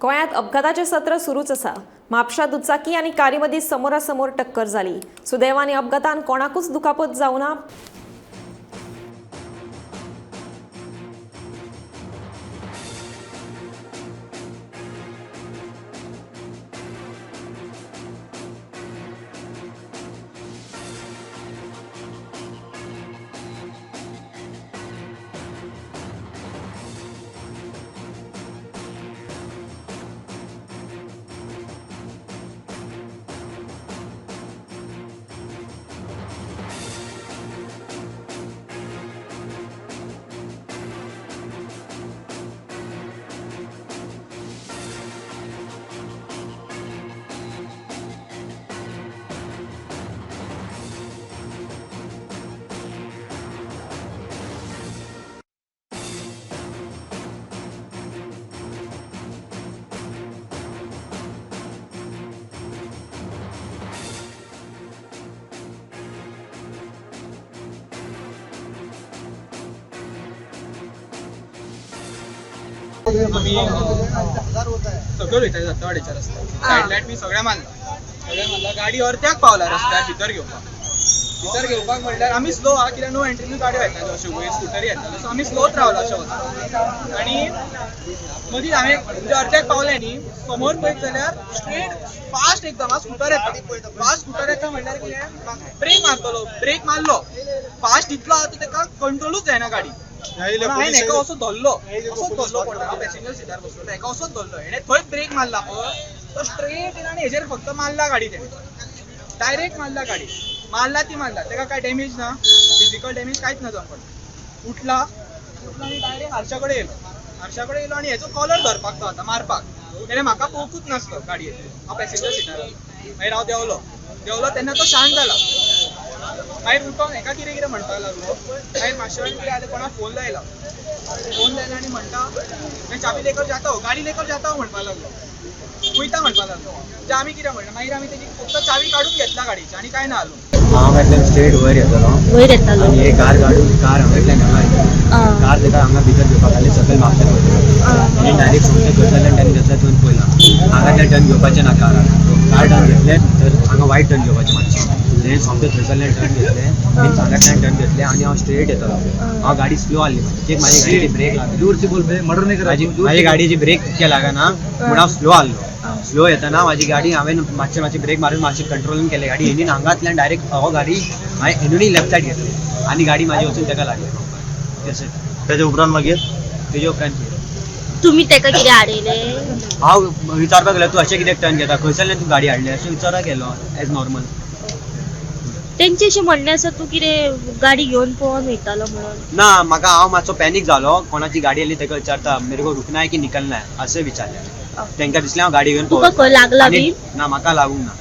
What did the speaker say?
गोंयांत अपघाताचें सत्र सुरूच आसा. म्हापशा दुचाकी आनी कारी मदीं समोरासमोर टक्कर जाली. सुदैवान ह्या अपघातान कोणाकूच दुखापत जावना. आमी सकयल वयताले दत्तवाडेच्या रस्त्यार. सायड लायट मी सगळ्या मारला, सगळ्या मारला. गाडी अर्द्याक पावला रस्त्यार भितर घेवपाक. भितर घेवपाक म्हणल्यार आमी स्लो आहा, कित्याक नो एंट्रीन गाडी येताल्यो अश्यो, वयर स्कुटरी येताल्यो. सो आमी स्लोच रावलो अशें वचून. आनी मदीं हांवें म्हणजे अर्द्याक पावले न्ही, समोर पळयत जाल्यार स्ट्रेट फास्ट एकदम हा स्कुटर येता. फास्ट स्कुटर येता म्हणल्यार कितें, ब्रेक मारतलो. ब्रेक मारलो फास्ट इतलो आहा तो तेका कंट्रोलूच जायना गाडी. हांवें हेका असो धरलो, असोच धरलो. कोणा हांव पॅसेंजर सिटार बसलो, हेका असोच धरलो. हेणे थंयच ब्रेक मारला पळय, तो स्ट्रेट येयला आनी हेजेर फक्त मारला गाडी. तेणे डायरेक्ट मारला गाडी. मारला ती मारला, तेका काय डॅमेज ना, फिजिकल डॅमेज कांयच ना जावंक पडना. उठला, उठला आनी डायरेक्ट आरशा कडेन येयलो. आरशा कडेन येयलो आनी हेचो कॉलर धरपाक तो आतां मारपाक. तेणे म्हाका पळोवंकूच नासलो गाडयेर, हांव पॅसेंजर सिटार आसलो. मागीर हांव देंवलो. देंवलो तेन्ना तो शांत जाला. मागीर उठोन हेका कितें कितें म्हणपाक लागलो. मागीर मातशे वेळान कितें जालें, कोणाक फोन लायला. फोन लायला आनी म्हणटा, मैं चाबी लेकर जाता हूं, गाडी लेकर जाता हूं म्हणपाक लागलो, वयता म्हणपाक लागलो. म्हणजे आमी कितें म्हणलें, मागीर आमी तेजी फक्त चावी काडून घेतला गाडयेची आनी कांय ना आलो. हांव एकदम स्ट्रेट वयर येतलो. वयर येतालो. आनी हे कार काडून कार हांगांतल्यान हांगा आयली. कार तेका हांगा भितर घेवपाक लागली, सकयल म्हापशान वयतलो. आनी डायरेक्ट सोमतें थंयसरल्यान ताणें घेतलें, थंय पयला हांगांतल्यान टर्न घेवपाचें ना काराक. कार टर्न घेतलें तर हांगा वायट टर्न घेवपाचें मातशें. तेणें सोमतें थंयसरल्यान टर्न घेतलें, मिन्स हांगांतल्यान टर्न घेतलें आनी हांव स्ट्रेट येतलो. हांव गाडी स्लो आहली मातशी, एक म्हाजी गाडयेची ब्रेक लागली. दूर से बोल बे, मर्डर नहीं करा. म्हाजी म्हाजी गाडयेची ब्रेक तितके लागना म्हूण हांव स्लो आहलो. स्लो येतना म्हाजी गाडी हांवें मातशें मातशें ब्रेक मारून मातशें कंट्रोलून केलें गाडी. हेणीन हांगांतल्यान डायरेक्ट हो गाडी हांवें हेणूय लेफ्ट सायड घेतली आनी गाडी म्हाजी वचून तेका लागली. तशें. त्याच्या उपरांत मागीर? तेजे उपरांत कितें? तुम्ही तेका कितें आडयले? हांव विचारपाक गेलो, तूं अशें कित्याक टर्न घेता, खंयसरल्यान तूं गाडी हाडली, अशें विचारपाक गेलो एज नॉर्मल. तेंचे अशें म्हणणें आसा, तूं कितें गाडी घेवन पळोवन वयतालो म्हणून. ना, म्हाका हांव मातसो पॅनीक जालो. कोणाची गाडी आयली तेका विचारता, मेरे को रुकना है की निकलना है, अशें विचारलें. तेंकां दिसलें हांव गाडी घेवन तुका पळोवता. खंय लागला आनी बी? ना, म्हाका लागूंक ना.